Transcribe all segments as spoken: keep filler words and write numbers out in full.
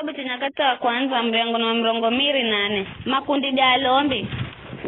Kitabu cha Nyakati wa Kwanza, mrengo na mirongo miri na nane. Makundi ga alombi.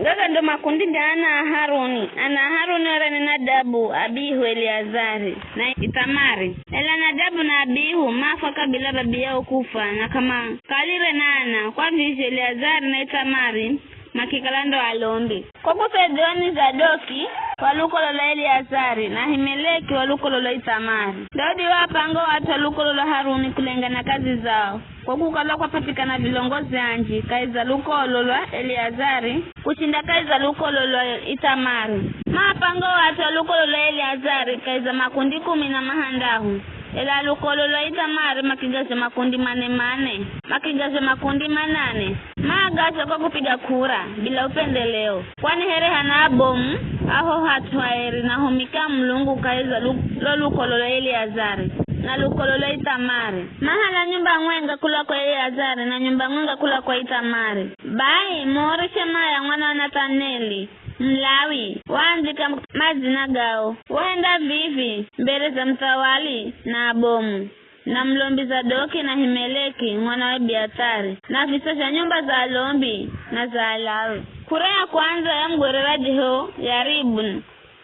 Gaga ndo makundi ga ana a Haruni. Ana a Haruni were ni Nadabu, Abihu, Eleazari, na Ithamari. Ela Nadabu na Abihu mafwa kabila babiyao kufwa, na k'amakalire na ana, kwa vizho Eleazari na Ithamari makikala ndo alombi. Kwa kusaidiwa ni Zadoki wa lukolo lwa Eleazari na Ahimeleki wa lukolo lwa Ithamari, Daudi waapanga o at'u a lukolo lwa Haruni kulengana kazi zao, kwa kukala kwapatikana vilongozi anji kahi za lukolo lwa Eleazari kushinda kahi za lukolo lwa Ithamari. Maapanga o at'u a lukolo lwa Eleazari kahi za makundi kumi na mahandahu, ela lukolo lwa Ithamari makigazha makundi mane-mane, makigazha makundi manane. Maagazha kwa kupiga kura, bila upendeleo, kwani here hana abomu, aho hat'u aeri nahumika Mulungu kahi za lu-, lo lukolo lwa Eleazari, na lukolo lwa Ithamari. Mahala nyumba mwenga kula kwa Eleazari, na nyumba mwenga kula kwa Ithamari. Bai, Muori Shemaya mwana wa Nathaneli, Mulawi, waandhika madzina gao. Wahenda vivi mbere za muthawali na abomu, na mulombi Zadoki na Ahimeleki mwana wa Ebiathari, na visa zha nyumba za alombi na za Alawi. Kura ya kwandza yamugwerera Jehoyaribu,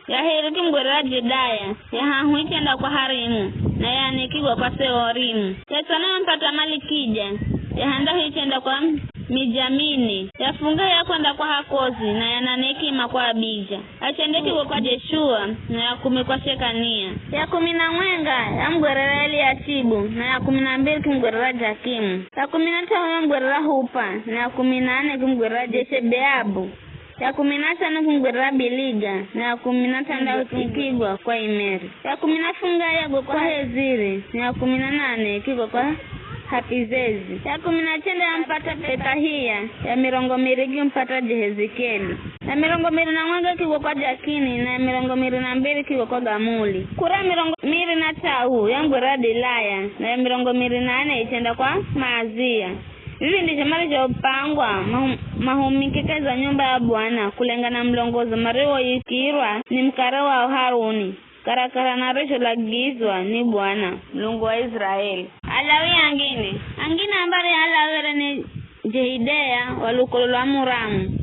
ya heri kimugwerera Jedaya, ya hahu ichenda kwa Harimu, na ya nne kigwa kwa Sehorimu. Ya tsano yampata Malikija, ya handahu ichenda kwa Mijamini, ya fungahe yakwenda kwa Hakozi, na ya nane kima kwa Abija. Ya chenda kigwa kwa Jeshua, na ya kumi kwa Shekania. Ya kumi na mwenga yamugwerera Eliashibu, na ya kumi na mbiri kimugwerera Jakimu. Ya kumi na t'ahu yamugwerera Hupa, na ya kumi na nne kimugwerera Jeshebeabu. Ya kumi na tsano kimugwerera Biliga, na ya kumi na t'andahu kigwa kwa Imeri. Ya kumi na fungahe yagwa kwa Heziri, na ya kumi na nane kigwa kwa Hapizezi. Ya kumi na chenda yampata Pethahia, ya mirongo miri kimupata Jehezikeli. Ya mirongo miri na mwenga kigwa kwa Jakini, na ya mirongo miri na mbiri kigwa kwa Gamuli. Kura ya mirongo miri na t'ahu yamugwerera Dilaya, na ya mirongo miri na nne ichenda kwa Maazia. Vivi ndizho marizhopangwa mahu-, mahumiki kahi za nyumba ya Bwana, kulengana na mulongozo mariwoikirwa ni mukare wao Haruni, karakara na arizholagizwa ni Bwana, Mulungu wa Iziraeli. Alawi angine. Angine ambari Alawi were ni Jehidea wa lukolo lwa Amuramu,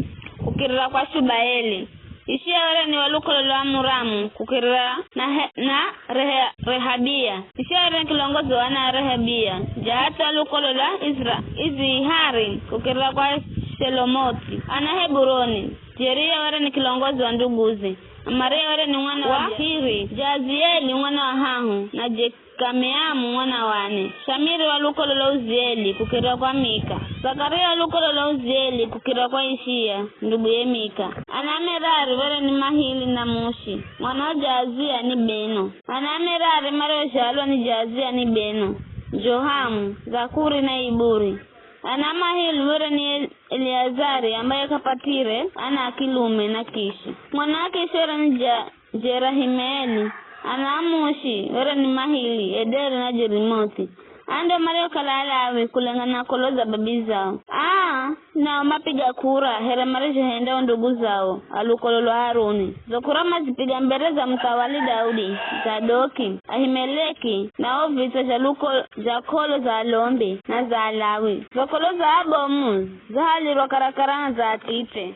kukirira kwa Shubaeli. Ishia were ni wa lukolo lwa Amuramu, kukirira na, He-, na Rehe-, Rehabia. Ishia were ni kilongozi wa ana a Rehabia. Jahatha wa lukolo lwa Izra-, Izihari, kukirira kwa Shelomothi. Ana Heburoni. Jeria were ni kilongozi wa nduguze. Amaria were ni mwana wa Hiri. Jaazieli mwana wa hahu, na Je-, Kameamu mwana wa nne, Shamiri wa lukolo lwa Uzieli, kukirira kwa Mika. Zakaria wa lukolo lwa Uzieli, kukirira kwa Ishia, nduguye Mika. Ana a Merari were ni Mahili na Mushi, mwana wa Jaazia ni Beno. Ana a Merari mariozhalwa ni Jaazia ni Beno, Johamu, Zakuri na Iburi. Ana a Mahili were ni El-, Eliazari, ambaye k'apatire ana a kilume na Kishi. Mwana wa Kishi were ni Ja-, Jerahimeeli. Ana a Mushi were ni Mahili, Ederi na Jerimothi. Aa ndo mariokala Alawi kulengana na kolo za babi zao. Aa nao mapiga kura here marizhohenda o ndugu zao a lukolo lwa Haruni. Zo kura mazipiga mbere za muthawali Daudi, Zadoki, Ahimeleki, na o vitswa zha luko-, zha kolo za alombi na za Alawi. Zo kolo za abomu zahalirwa karakara na za athithe.